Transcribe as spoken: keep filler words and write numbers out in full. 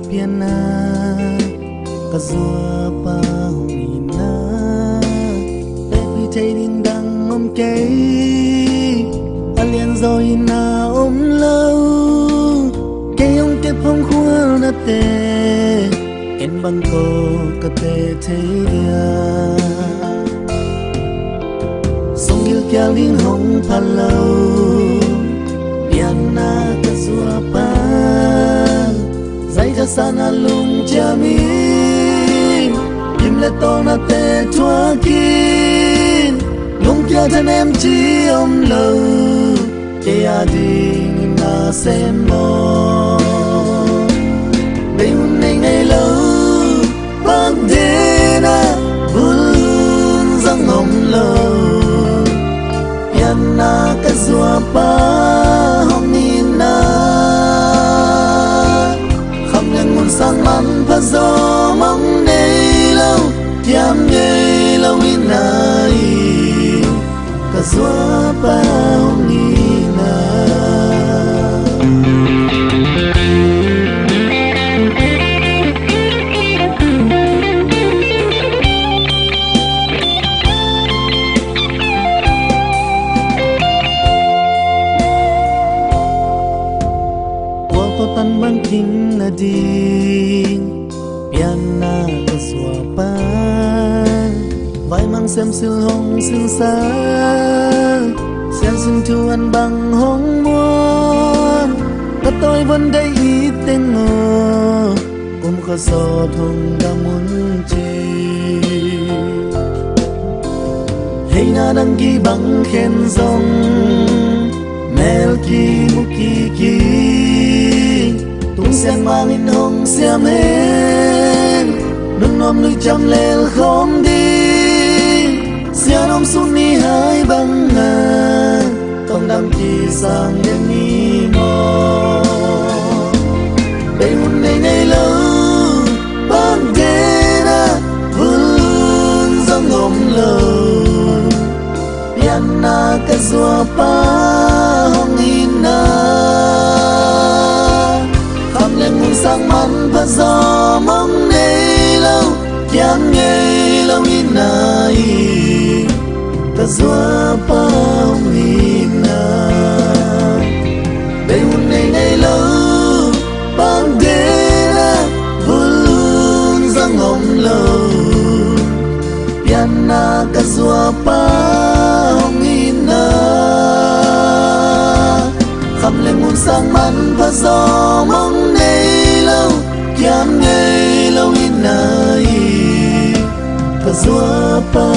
Pianna ka zuapa hong hi na, pekpih thei ding dang om kei. A lianzaw hi na om lo, kei hong kep hong khualnate, ken bang ko ka teh thei dia. Sunggil kial ding hong pha lo, pianna ka zuapa, zaithasan a lungciam in, gim le tawlnate thuak in, lungkia thanem ci om lo, kei a ding na sem maw. Bei hun nei ngei lo, pakden a bul zong om lo, pianna ka zuapa hong hi na. Kham leng hun sang manpha zaw mong nei lo, kiam ngei lo hi na hi. Ka zuapa hong hi na. Kua tawh tan bang king na ding, pianna ka zuapa. Vaimang siamsil hong silsa, siamsil thu an bang hong muan. Ka tawi von dai i teng aw, kum kha sawt hong dam un ci. Hei na dang ki bang khen zong, mel kimu kiki, tung siang mangin hong siam hen. Nunnuam lui ciam lel khawm ding, sian om sung ni hai bang a, tong dam kisang den ni maw. Bei hun nei nei lo, bang den a, hun zong om lo. Pianna ka zuapa hong hi na. Kham leng hun sang manpha zaw mong nei lo, kiam ngei lo hi na hi. Ka zuapa hong hi na. Bei hun nei nei lo, bang den a, hun zong om lo. Pianna ka zuapa hong hi na. Kham leng hun sang manpha zaw mong nei lo, kiam ngei lo hi na hi. Ka zuapa